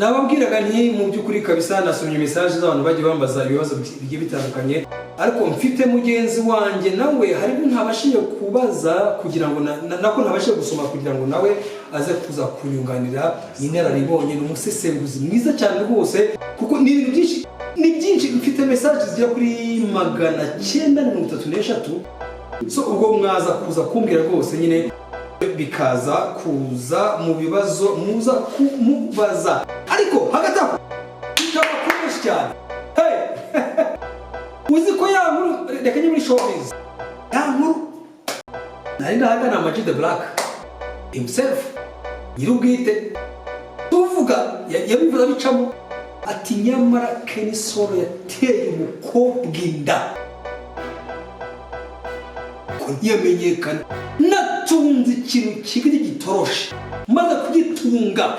Nababwiraga nti mu by'ukuri kabisa nasomye message z'abantu bagiye bambaza ibibazo bigiye bitandukanye, ariko mfite mugenzi wanjye nawe harimo ntabashije kubaza kugira ngo nako ntabashije gusoma kugira ngo nawe aze kuza kunyunganira. Ni inararibonye, ni umusesenguzi mwiza cyane rwose, kuko ni ibintu byinshi, ni byinshi. Mfite message zigera kuri 933. So ubwo mwaza kuza kumbwira rwose nyine, bikaza kuza mu bibazo muza kumubaza. Ariko hagati aho mfite amakuru menshi cyane. Hey! Uzi ko ya nkuru, reka njye muri showbiz, ya nkuru nari ndahagana, Ama G The Black himself, nyir'ubwite tuvuga, yabivuze abicamo ati: "Nyamara Kenny Sol yateye umukobwa inda ko ntiyamenyekana. Natunze ikintu kigari gitoroshi, maze kugitunga."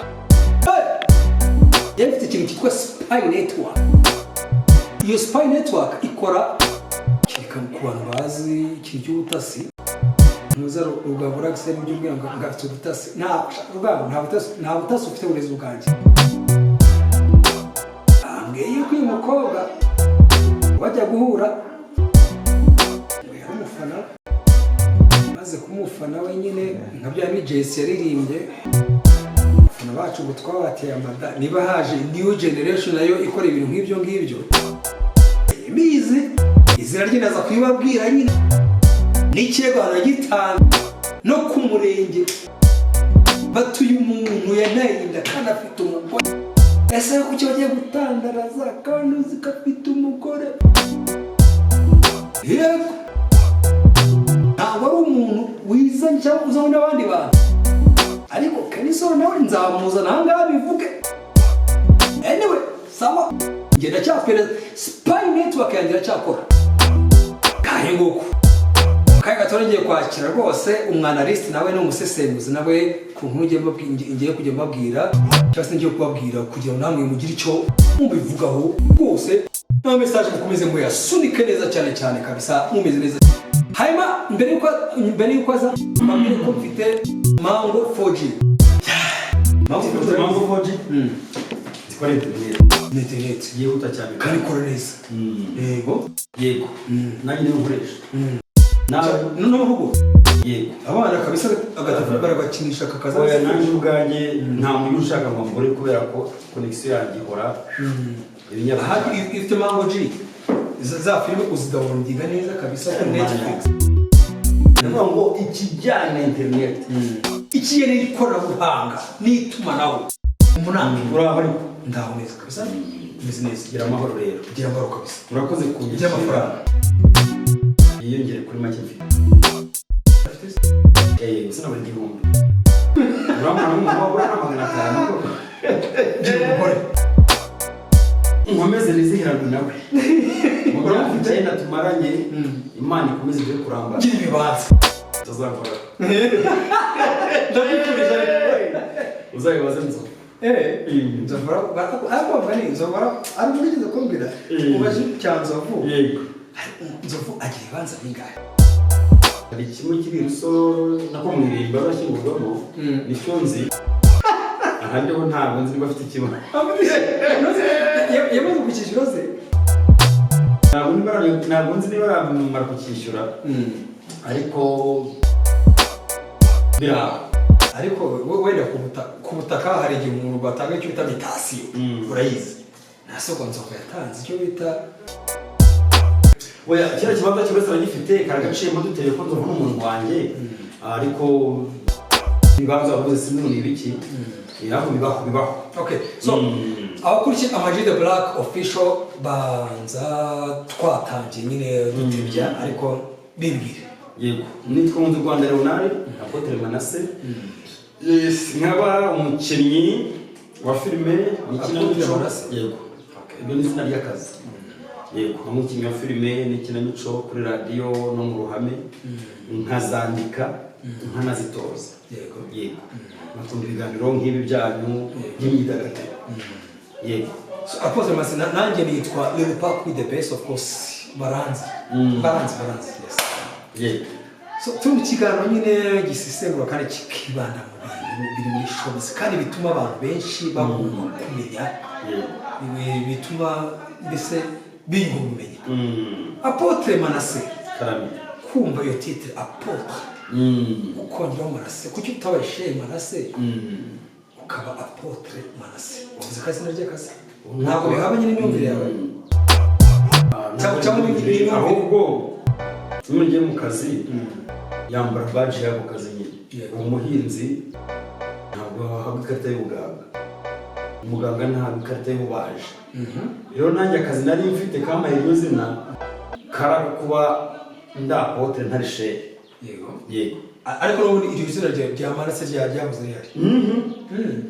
Hey! Yari ifite ikintu cyitwa spy network. Iyo spy network ikora kereka ku bantu bazi ikintu cy'ubutasi. Ntuza Rugabo Ragise n'ibyo ubwira ngo afite ubutasi. Nta Rugabo, nta butasi, nta butasi ufite burezi ubwanjye. Ambwiye yuko uyu mukobwa bajya guhura ngo yari umufana, maze kumufana we nyine nka bya ni Jesse yaririmbye, abafana bacu ngo twabateye amada. Niba haje new generation nayo ikora ibintu nk'ibyo ngibyo, bizi izina rye, ndaza kubibabwira nyine n'ikirego aragitanga no ku murenge batuye umuntu yanteye inda kandi afite umugore. Ese kuki bagiye gutandaraza kandi uzi ko afite umugore? Yego, ntabwo ari umuntu wizanye cyangwa uzanywe n'abandi bantu, ariko Kenny Sol nawe nzamuzana aha ngaha bivuge. Anyway, sawa, njye ndacyapereza, spy network yanjye iracyakora. Kahe nguko kahe gato, ngiye kwakira rwose umwanalyste, nawe ni umusesenguzi nawe ku nkuru ngiye kujya mbabwira cyangwa se ngiye kubabwira kugira ngo namwe mugire icyo mubivugaho rwose. N'ama message mukomeze muyasunike neza cyane cyane kabisa, mumeze neza. Hanyuma mbere yuko aza, mbabwire ko mfite Mango 4G. Mango 4G. Mango 4G zikora interineti. Ni internet yihuta cyane. Kandi ikora neza. Yego. Yego, nanjye niyo nkoresha nawe. No mu rugo. Yego. Abana kabisa agatelefone baragakinisha kakaza. Oya, nanjye ubwanjye nta muntu ushaka ngo mbure kubera ko connexion yanjye ihora Aha. Ibinyabutabire. Iyo ufite Mango G, za filime uzidownloadinga neza kabisa kuri Netflix. Ndavuga ngo ikijyanye na interineti, ikijyanye n'ikoranabuhanga n'itumanaho umunani. Uraho ariko? Ndaho neza kabisa, meze neza. Gira amahoro rero. Gira amahoro kabisa. Urakoze kunyakira. By'amafaranga. Yiyongere kuri make mfite. Gusa nabura 1000, urabona n'umuntu wabura na 500 koko. Gira umugore. Nkomeze nizihiranwe nawe mu myaka 9 tumaranye. Imana ikomeze ibyo kuramba. Gira ibibanza. Tuzakora. Ndabikurije ariko. Uzabibaze Nzovu. Nzovu, ariko bavuga ni Nzovu ari umuntu kumbwira ubaje cya Nzovu. Yego. Nzovu agira ibibanza bingahe? Hari kimwe kiri i Rusororo, nako mu irimba bashyingurwamo. Nicyo nzi, ahandi ho ntabwo nzi niba afite ikibazo. Yamaze kukishyura se? Ntabwo nzi niba aramara kukishyura, ariko biraho. Ariko wenda ku butaka hari igihe umuntu batanga icyo bita mutation. Urayizi, nta soko Nzovu yatanze icyo bita Oya, kiriya kibanza cyose aragifite, karagaciyemo dutewe ko Nzovu ni umuntu wanjye, ariko ibibanza wavuze sinzi ngo ni ibiki. Aho bibaho, bibaho. Okay, so abakurikiye Ama G The Black Official, banza twatangiye nyine dutebya, ariko bibwire. Yego, nitwa Nkunzi Rwanda Leonard, Apotre Manase. Yes, nkaba umukinnyi wa filime n'ikinamico. Apotre Manase? Yego, ibyo ni izina ry'akazi. Yego, nkaba umukinnyi wa filime n'ikinamico kuri radiyo no mu ruhame, nkazandika, nkanazitoza. Yego, nkakunda ibiganiro nk'ibi byanyu by'imyidagaduro. Yego. So, Apotre Manase, nanjye nitwa Lil Pac with the best, of course baranzi. Baranzi, baranzi, yes. Yego. So, turi mu kiganiro nyine gisesengura kandi kikibanda mu bintu biri muri showbiz kandi bituma abantu benshi bagomba kumenya, bituma mbese biyungura ubumenyi. Apôtre Manase, Karame. kumva iyo titre apôtre, ukongeraho Manase, kuki utabaye Shehe Manase ukaba Apôtre Manase? Wavuze ko ari izina ry'akazi, ntabwo bihabanye n'imyumvire yawe? Cyangwa n'imyumvire. Ahubwo iyo ugiye mu kazi yambara badge y'ako kazi nyine. Umuhinzi ntabwo ahabwa ikarita y'ubuganga, umuganga ntahabwa ikarita y'ububaji. Rero nanjye akazi nari mfite kampaye iryo zina kari kuba ndi apôtre ntari shehe. Yego. Ariko n'ubundi iryo zina rya Manase ryahoze rihari?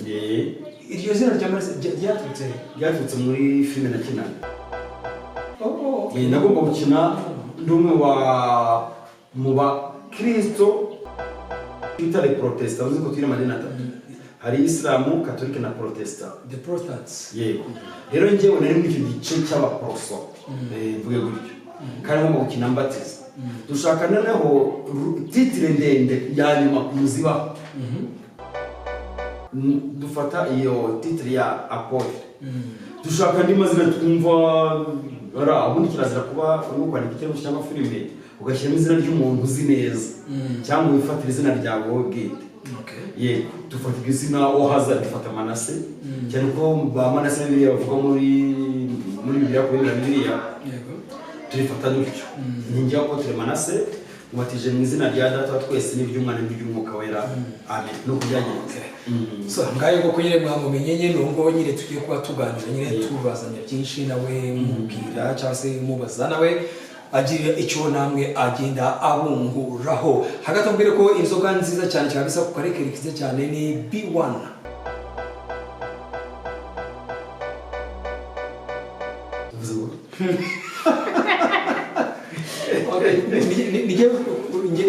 Yeah. Iryo zina rya Manase ryaturutse he? Ryaturutse muri filime nakinaga. Oh. Nagomba gukina ndi umwe wa mu bakristo twita les protestants. Uzi ko turi amadini atatu, hari Isilamu, Katolike na Protestant. The Protestants. Yego. Rero njyewe nari muri icyo gice cy'abaporoso, mvuge gutyo, kandi ngomba gukina mbatiza. Dushaka noneho titre ndende ya nyuma ku muzibaho. Dufata iyo titre ya apôtre, dushaka andi mazina twumva ara. Ubundi kirazira kuba urimo kwandika ikirego cyangwa filime ugashyiramo izina ry'umuntu uzi neza cyangwa wifatira izina ryawe wowe bwite. Yego, dufata iryo zina au hasard, dufata Manase, cyane ko ba Manase Bibiliya bavuga muri Bibiliya, kubera Bibiliya. Turifata dutyo. Ni njye Apôtre Manase, mubatije mu izina rya Data wa twese n'iry'Umwana n'iry'Umwuka Wera, amen. Nuko byagenze. So ngayo koko nyine mwamumenye nyine, ubu ngubu nyine tugiye kuba tuganira nyine, tubazanya byinshi nawe, mubwira cyangwa se mubaza, nawe agira icyo namwe agenda abunguraho. Hagati ambwire ko inzoga nziza cyane kabisa ku karekere kiza cyane ni B1. Tuvuze ngo Okay,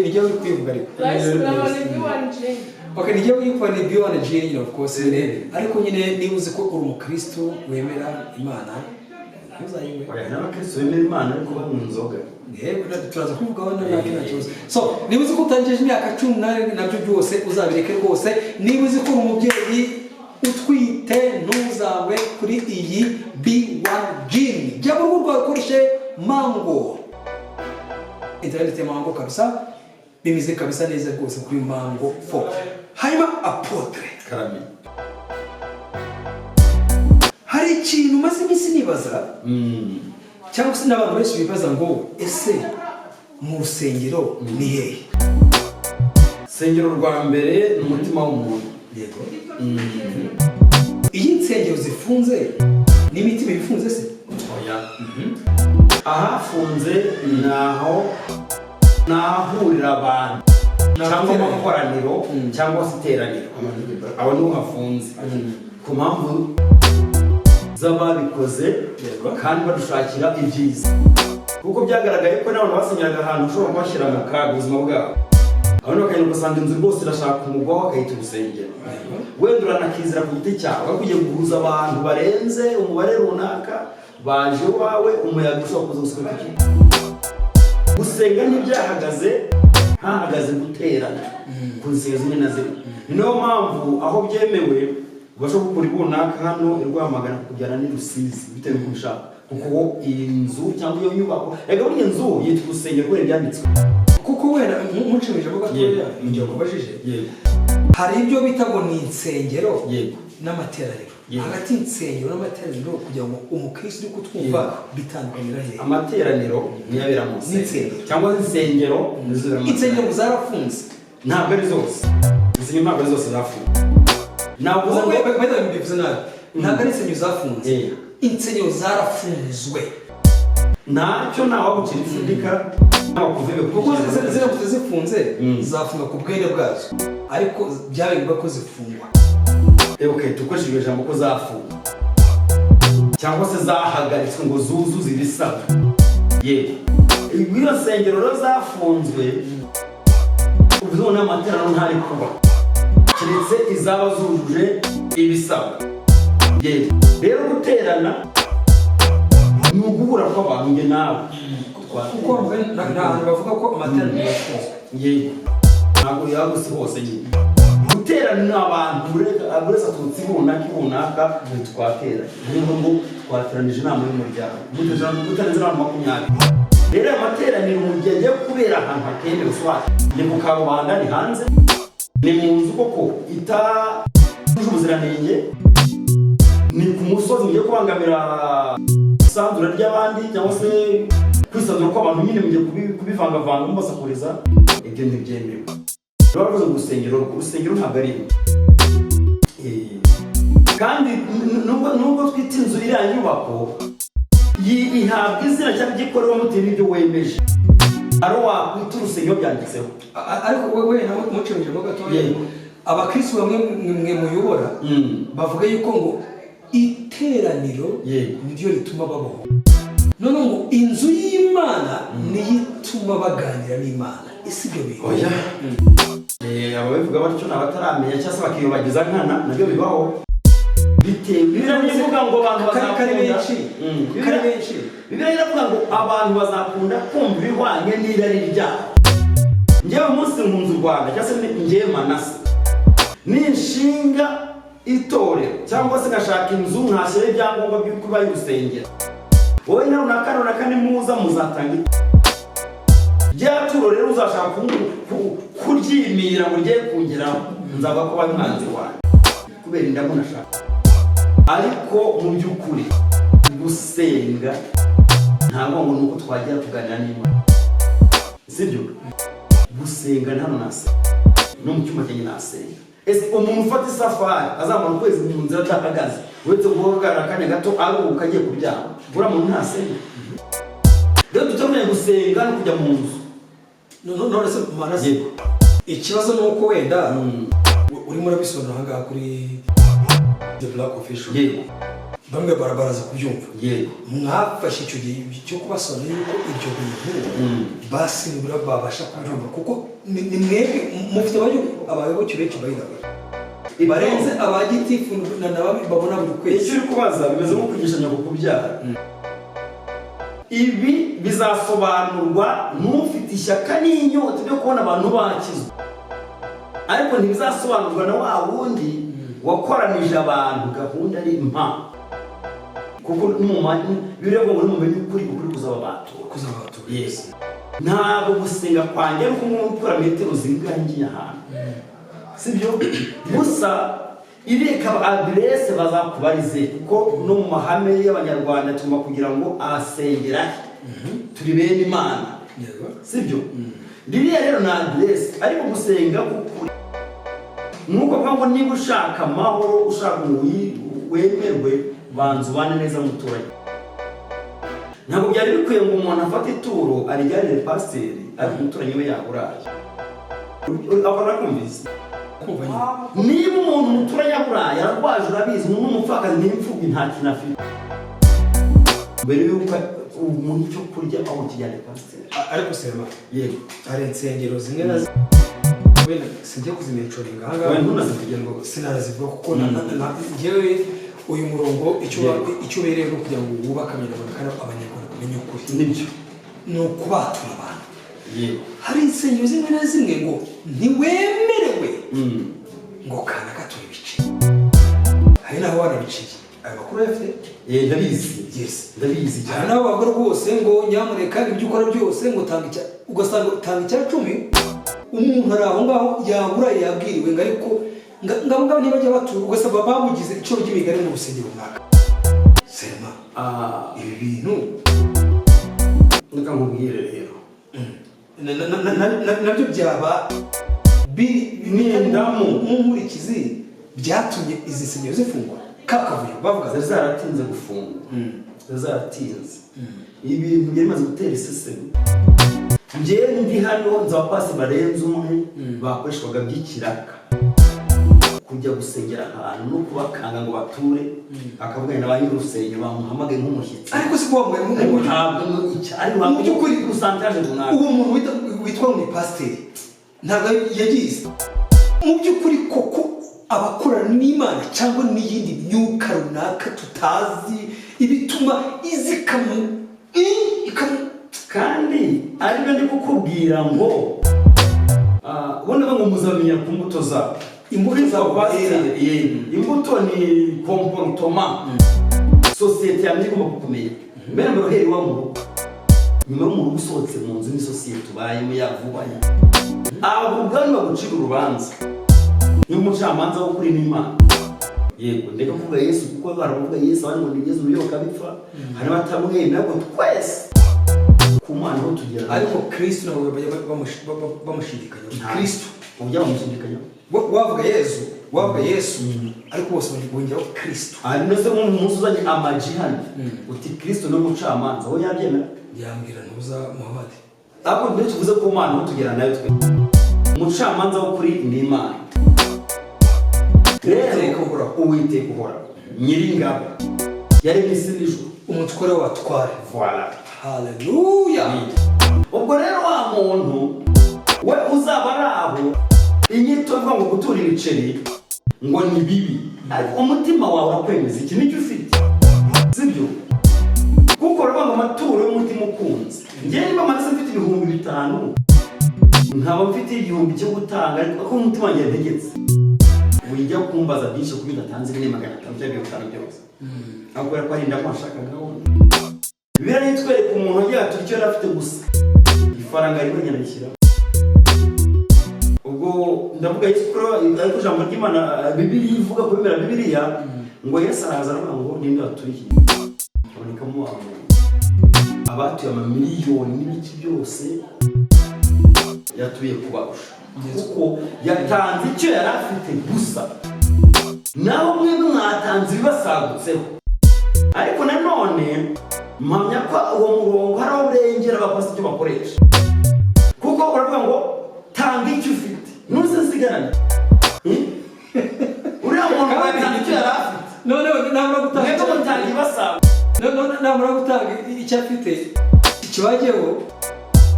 nijye uri kwivuga ariko. Nice. Okay, nijye witwa ni B1 G nyine, of course nyine, ariko nyine niba uzi ko uri umukristo wemera Imana, ntuzayinywe. Oya, n'abakristo bemera Imana ariko banywa inzoga. Yego, turaza kubivugaho na nta kibazo. So niba uzi ko utangije imyaka 18, nabyo byose uzabireke rwose. Niba uzi ko uri umubyeyi utwite, ntuzanywe kuri iyi B1 Gin. Jya mu rugo rwawe ukoreshe mango, internet ya mango kabisa, bimeze kabisa neza rwose kuri mango 4. Hanyuma Apôtre, Karame. hari ikintu maze iminsi nibaza, cyangwa se n'abantu benshi bibaza ngo: ese mu rusengero ni hehe? Insengero rwa mbere ni umutima w'umuntu. Yego. Iyo insengero zifunze n'imitima iba ifunze se? Oya, ahafunze ni aho ni ahahurira abantu cyangwa amakoraniro cyangwa se iteraniro, aho niho hafunze ku mpamvu z'ababikoze kandi badushakira ibyiza, kuko byagaragaye ko n'abantu basenyeraga ahantu ushobora kubashyira mu kaga ubuzima bwabo. Abantu bakagenda ugasanga inzu rwose irashaka kumugwaho, akayita urusengero. Wenda uranakizira ku giti cyawe, ariko ugiye guhuza abantu barenze umubare runaka baje iwawe, umuyaga ushobora kuza gusohoka. Iki gusenga ntibyahagaze, hahagaze guterana ku nsengero zimwe na zimwe. Ni nayo mpamvu aho byemewe ubasha gukura ibunaka hano i Rwamagana kujyana n'i Rusizi bitewe n'uko ubishaka, kuko iyi nzu cyangwa iyo nyubako, reka buriya inzu yitwa urusengero kubera ibyanditswe. Kuko wenda nkucimije avuga gatoya, igihe ukubajije, hari ibyo bita ngo ni insengero n'amateraniro. Hagati y'insengero n'amateraniro, kugira ngo umukristo uri kutwumva, bitandukanira hehe? Amateraniro niyo abera mu nsengero. N'insengero. Cyangwa se insengero nizo zibera mu Insengero ngo zarafunze. Ntabwo ari zose, insengero ntabwo ari zose zafunze. Ntabwo Wowe, ngo wenda mbivuze nabi, ntabwo ari insengero zafunze, insengero zarafunzwe. Ntacyo ntawagucira ifundika ntabakuvebe. Kuko ziramutse zifunze, zafunga ku bwene bwazo, ariko byabaye ngombwa ko zifungwa. Okay, dukoresheje iryo jambo ko zafunzwe cyangwa se zahagaritswe ngo zuzuze ibisabwa. Yego, iyo nsengero rero zafunzwe, ubu noneho amateraniro ntari kuba keretse izaba zujuje ibisabwa. Yego, rero guterana ni uguhura kw'abantu, njye nawe. Kuko nta hantu bavuga ko amateraniro yafunzwe. Yego, ntabwo yagutse hose nyine. Guterana abantu, buri wese aturutse runaka runaka, ntitwateranye. Niyo ngo twateranije inama y'umuryango mutarenze abantu 20. Rero aya materaniro, mu gihe agiye kubera ahantu hatemewe, soit ni ku karubanda, ni hanze, ni mu nzu koko itujuje ubuziranenge, ni ku musozi, mugiye kubangamira isanzura ry'abandi cyangwa se kwisanzura kw'abantu nyine, mugiye kubivangavanga mubasakuriza, ibyo ntibyemewe. Rero baravuze ngo urusengero, urusengero ntabwo ari inzu. Kandi nubwo twita inzu, iriya nyubako ihabwa izina cyangwa igikorerwamo bitewe n'ibyo wemeje. Ari wakwita urusengero byanditseho. Ariko we nawe mucengejemo gatoya. Yego. Abakristo bamwe mwe muyobora bavuga yuko ngo iteraniro niryo rituma babaho, none ngo inzu y'Imana niyo ituma baganira n'Imana. Ese ibyo bintu? Oya. Ababivuga batyo ni abataramenya cyangwa se bakiyobagiza nkana, nabyo bibaho. Bitewe, Bibiliya ivuga ngo abantu Kari bazakunda benshi. Kari benshi. Bibiliya iravuga ngo abantu bazakunda kumva ibihwanye n'irari ryabo. Njyewe umunsi nkunze u Rwanda, cyangwa se njyewe Manase ninshinga itorero cyangwa se ngashaka inzu nkashyiraho ibyangombwa by'uko iba y'urusengero, wowe na runaka runaka nimuza muzatanga iki? Rya turo rero uzashaka kuryimira ngo rye kungeraho, nzavuga ko wabaye umwanzi wanjye kubera indamu nashaka. Ariko mu by'ukuri gusenga ntabwo ngo ni uko twagera tuganira n'Imana, sibyo? Gusenga ni hano nasenga, no mu cyumba cyanjye nasenga. Ese umuntu ufata isafari azamara ukwezi mu nzira adahagaze, uretse guhagarara akanya gato aruhuka agiye kuryama, uriya muntu ntasenga? Rero dutamenya gusenga no kujya mu nzu. None se Manase, Yego. ikibazo ni uko wenda urimo urabisobanura aha ngaha kuri The Black Official, bamwe baraza kubyumva. Mwafashe icyo gihe cyo kubasobanurira yuko ibyo bintu basi nibura babasha kubyumva, kuko ni mwebwe mufite abayoboke benshi bayirabura barenze aba gitifu na bamwe babona buri kwezi. Icyo uri kubaza bimeze nko kwigisha nyoko kubyara. Ibi bizasobanurwa n'ufite ishyaka n'inyota byo kubona abantu bakizwa, ariko ntibizasobanurwa na wa wundi wakoranije abantu gahunda ari mpa, kuko biriya ngo nimumenye ukuri, ukuri kuzababatura. Kuzabatura. Yes, ntabwo gusenga kwanjye ari kumwe gukora metero zingahe ngiye ahantu, sibyo gusa. Iri ikaba aderese bazakubarize, kuko no mu mahame y'Abanyarwanda tugomba kugira ngo asengera he? Turi bene Imana. Sibyo? Ririya rero ni aderese, ariko gusenga k'ukuri nuko avuga ngo niba ushaka amahoro, ushaka ngo wemerwe, banza ubane neza muturage. Ntabwo byari bikwiye ngo umuntu afate ituro arijyanire pasiteri, ariko umuturanyi we yaburaye. Aho nakumvise. Kumva nyine. Niba umuntu umuturanyi yaburaye, ararwaje, urabizi, ni n'umupfakazi, n'imfubyi, nta kintu afite, mbere y'uko umuntu icyo kurya aho kijyane pasiteri. Ariko sema, Yego. hari insengero zimwe na zimwe, wenda sinjya kuzimentioninga aha ngaha. Wenda ntunazivuge rwose. Sinanazivuga kuko njyewe uyu murongo icyo icyo ubereyeho ni ukugira ngo wubake Abanyarwanda kandi Abanyarwanda bamenye ukuri. Nibyo. Ni ukubatura abantu. Hari insengero zimwe na zimwe ngo ntiwemerewe ngo kana katura ibice, hari n'aho wanabiciye. Ayo makuru uyafite? Ndabizi. Yes. Ndabizi Hari cyane. n'abo bavuga rwose ngo nyamuneka ibyo ukora byose ngo tanga icya, ugasanga tanga 10%, umuntu ari aho ngaho yabura, yabwiriwe ngo ariko ngabo ngabo ntibajya batura, ugasanga bamugize iciro ry'imigani mu rusengero runaka. Sema, ibi bintu Reka nkubwire rero. Nabyo byaba biri N'indamu. mu nkurikizi byatumye izi nsengero zifungwa, ka kavuyo bavuga. Zari zaratinze gufungwa, zari zaratinze. Ibintu byari bimaze gutera isesemi. Njyewe ndi hano nzi abapasi barenze umwe bakoreshwaga by'ikiraka kujya gusengera ahantu no kubakanga ngo bature, akavugana na ba nyir'urusengero bamuhamagaye nk'umushyitsi. Ariko si kuba ngo Ariko ntabwo ariko Mu by'ukuri, pourcentage runaka. Uwo muntu witwa ngo ni pasiteri ntabwo yagize mu by'ukuri koko abakorana n'Imana cyangwa n'iyindi myuka runaka tutazi, ibituma izi ikamu Kandi aribyo ndi kukubwira ngo Ubundi ngo muzamenya ku mbuto zabo. Imbuto zabo. Pasiteri, imbuto ni comportement sosiyete yamye igomba kukumenya. Mbere mbere uhereye iwawe mu rugo, nyuma yo mu rugo usohotse mu nzu, ni sosiyete ubayemo ya vuba ya abo ubwanyu bagucira urubanza. Niba umucamanza wo kuri n'Imana, yego, ndeka kuvuga Yesu, kuko baravuga Yesu abandi ngo ni Yesu uyoka bipfa, hari batamwemera, ariko twese ku Mana ho tugera. Ariko Kristo ntabwo bajya bamushidikanya. Kristo ujya bamushidikanya. Wavuga Yezu, wavuga Yesu, ariko bose bongeraho Kristo. Hanyuma se umunsi uzanye amaji hano uti Kristo ni umucamanza, wowe yabyemera? Yambwira ntuza Muhammad. Ariko mbere tuvuze ku Mana ho tugera nayo, twe umucamanza w'ukuri ni Imana rero. Uwiteka uhoraho. Uwiteka uhoraho Nyiringabo yaremye isi n'ijuru. Umutware w'abatware. Voilà. Haleluya. Ubwo rero wa muntu we uzaba ari aho, inyito ivuga ngo gutura ibiceri ngo ni bibi, ariko umutima wawe urakwemeza iki nicyo ufite, sibyo? Kuko uravuga ngo amaturo y'umutima ukunze. Njyewe niba maze mfite 5000, nkaba mfite 1000 cyo gutanga, ariko ko umutima wanjye ntegetse, wijya kumbaza byinshi kuko udatanze 400 cyangwa 50 byose, aho kubera ko hari indamu washakaga. Bibiliya nitwereka umuntu wagiye atura icyo yari afite gusa, ifaranga rimwe nyanarishyiraho. Ubwo ndavuga Yesu kuko, ariko ijambo ry'Imana, Bibiliya ivuga kubemera Bibiliya ngo Yesu araza aravuga ngo ninde waturiye, habonekamo wa muntu. Abatuye amamiliyoni n'ibiki byose yatuye kubarusha, kuko yatanze icyo yari afite gusa. Naho mwebwe mwatanze ibibasagutseho. Ariko nanone mpamya ko uwo murongo hari aho urengera abakozi icyo bakoresha, kuko uravuga ngo tanga icyo ufite, ntuze nsigarane. Uriya muntu yatanze icyo yari afite. Noneho namara gutanga Mwebwe mutanga ibasaba. Noneho namara gutanga icyo afite kibageho,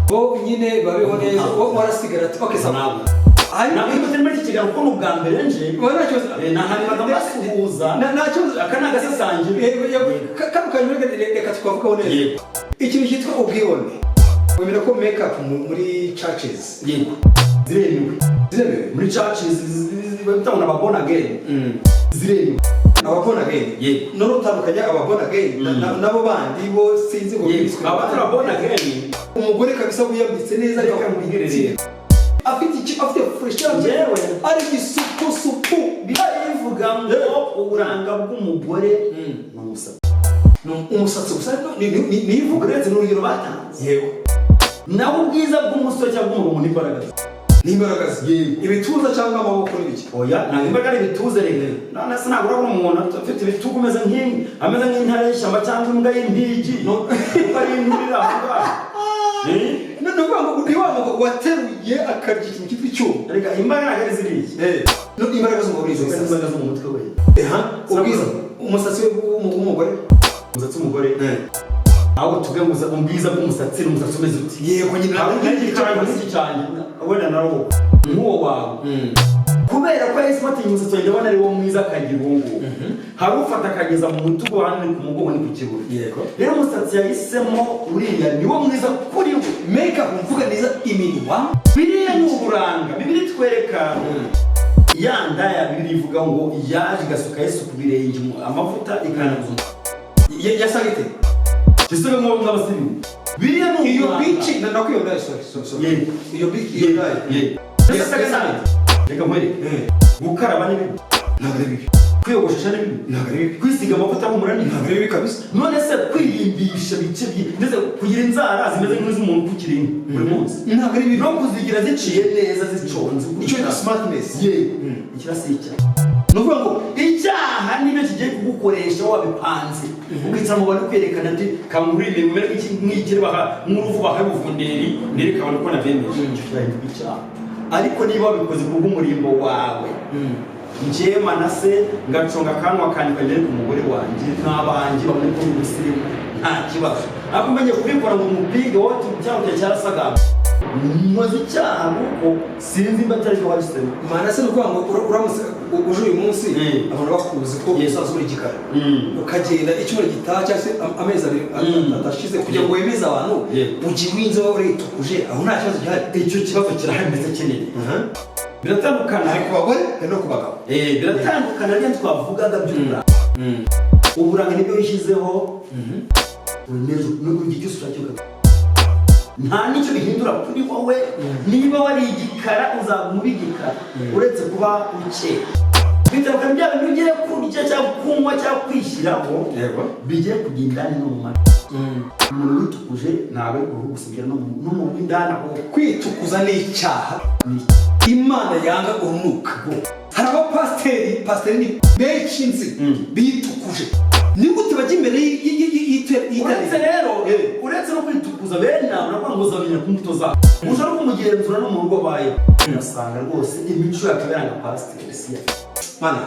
bo nyine babeho neza, bo warasigara ati okay, sawa. Ntabwo Hanyuma ntabwo turi muri iki kiganiro, kuko ni ubwa mbere nje. Wowe nta kibazo. Nahanibaga mbasuhuza. Nta kibazo. Aka ni agasasangira. Yego, yego. Kano kanyuma reka twavugaho neza. Yego. Ikintu cyitwa ubwibone, wemera ko make up muri churches Yego, ziremewe. Ziremewe? Muri churches bitanga aba born again, ziremewe. Aba born again? Yego. None utandukanya aba born again nabo bandi bo sinzi ngo Yego, biswe abatari born again. Umugore kabisa wiyambitse neza, Reka ariko nkubwire rero. afite iki, afite fresh, Njyewe ari isuku suku. Bivuga ngo uburanga bw'umugore ni umusatsi. Ni umusatsi gusa, ni ivuga. Uretse n'urugero batanze. Yego. Naho ubwiza bw'umusore cyangwa bw'umugabo ni imbaraga ze. N'imbaraga ze. Yego. Ibituza cyangwa amaboko n'ibiki? Oya, ntabwo imbaraga ari ibituza. Reka, none se ntabwo urabona umuntu ufite ibitugu umeze nk'inka, ameze nk'intare y'ishyamba cyangwa imbwa y'impigi, kuko ari inturi iri aho ngaho? Eh? None uvuga ngo ni wa mugabo wateruye akarya ikintu cyitwa icyuma. Reka, imbaraga ntabwo ari ziriya. No imbaraga z'umugabo ni izo. Izo imbaraga zo mu mutwe we. Eha, ubwiza, umusatsi we w'umugore. Umusatsi w'umugore, aho tuvuge ngo ubwiza bw'umusatsi ni umusatsi umeze uti? Yego nyine. Ntabwo nk'iki cyanjye, nk'iki cyanjye wenda nawo nk'uwo wawe, kubera ko yahise atinya umusatsi wanjye, ndabona ari wo mwiza, akagira uwo nguwo. Hari ufata akageza mu mutugu, hano ni ku mugongo, ni ku kibuno. Rero umusatsi yahisemo uriya niwo mwiza kuri we. Make up mvuga neza, iminwa. Biriya ni uburanga. Bibiliya itwereka ya ndaya, Bibiliya ivuga ngo yaje igasuka Yesu ku birenge amavuta, ikanaguza. Yasaga ite? Ese nk'uwo nk'abasirimu, biriya ni Iyo uburanga. bici na nako iyo ndaya, sorry, sorry, sorry. Yego. Iyo bici, iyo ndaya. Yego. Yasaga nabi. Reka nkwereke. Gukaraba ni bibi? Ntabwo ari bibi. Kwiyogoshesha ni bibi? Ntabwo ari bibi. Kwisiga amavuta ahumura ni bibi? Ntabwo ari bibi kabisa. None se kwirimbisha bice byi ndetse kugira inzara zimeze nk'iz'umuntu ukiri inka buri munsi, Ntabwo ari bibi. no kuzigira ziciye neza, ziconze. Icyo bita smartness. Yego, ikirasi icyaha. Ni ukuvuga ngo Icyaha nibyo kigiye kugukoresha wabipanze, ukicara mu bantu kwerekana ati kangura imirimo imere nk'ikiri baha nk'uruvu baha ubuvunderi, nereka abantu ko nabyemeje. Icyo kirahinduka icyaha. Ariko niba wabikoze kubw'umurimbo wawe, njyewe Manase ngaconga akanwa kanjye kagere ku mugore wanjye n'abanjye babone ko ndi umusirimu, nta kibazo. Ariko umenye kubikora ngo umupige wowe cyangwa cyarasagamba. Nkoze icyaha kuko sinzi mba atari cyo wahisemo. Manase, ni ukuvuga ngo uramutse uje uyu munsi, abantu bakuzi ko usanzwe uri igikara, ukagenda icyumweru gitaha cyangwa se amezi 2 atashize, kugira ngo wemeze abantu, ugiye w'inzobe uritukuje, aho nta kibazo gihari? Icyo kibazo kirahari, ndetse kinini. Biratandukana. Hari ku bagore, hari no ku bagabo. Biratandukana rero, twavugaga by'uburanga. Uburanga nibyo wishyizeho, wemeza igihe cyose ushakiye nta n'icyo bihindura kuri wowe. Niba wari igikara, uzaguma uba igikara, uretse kuba ukeye. Bitandukanye bya bintu ugiye kurya cyangwa kunywa cyangwa kwishyiraho, bigiye kujya indani no mu matwi. Umuntu witukuje ntabwo ari uruhu gusa, bigera no mu indani aho. Kwitukuza ni icyaha Imana yanga urunuka. Hari abapasiteri, pasiteri ni benshi nzi bitukuje. Ni gute bajya imbere Uretse y'iteraniro? rero, uretse no kwitukuza, bene abo uravuga ngo uzamenya ku mbuto zabo. Ushobora no kumugenzura no mu rugo abayeho, ugasanga rwose imico yakabera nka pasiteri si ya Mana,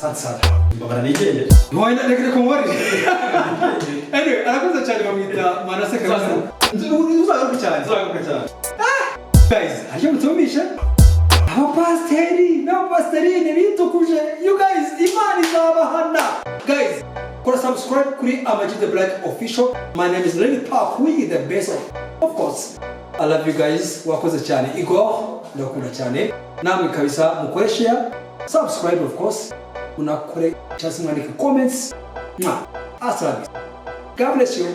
sante sana. Mbabara nigendere. Ntoya, reka reka mubarire. Anyway, arakoze cyane, bamwita Manase kabisa. Uzagaruka cyane. Uzagaruka cyane. Guys, hari icyo mutumvishe? Abapasiteri n'abapasiterine bitukuje, you guys, Imana izabahana. Guys, kora subscribe kuri Amag The Black Official. My name is Lenny Park, we the best of course. I love you guys. Wakoze cyane, Igor, ndakunda cyane. Namwe kabisa mukore share, subscribe, of course, unakore cyangwa se mwandike comments. Mwah. Hasta la vista. God bless you.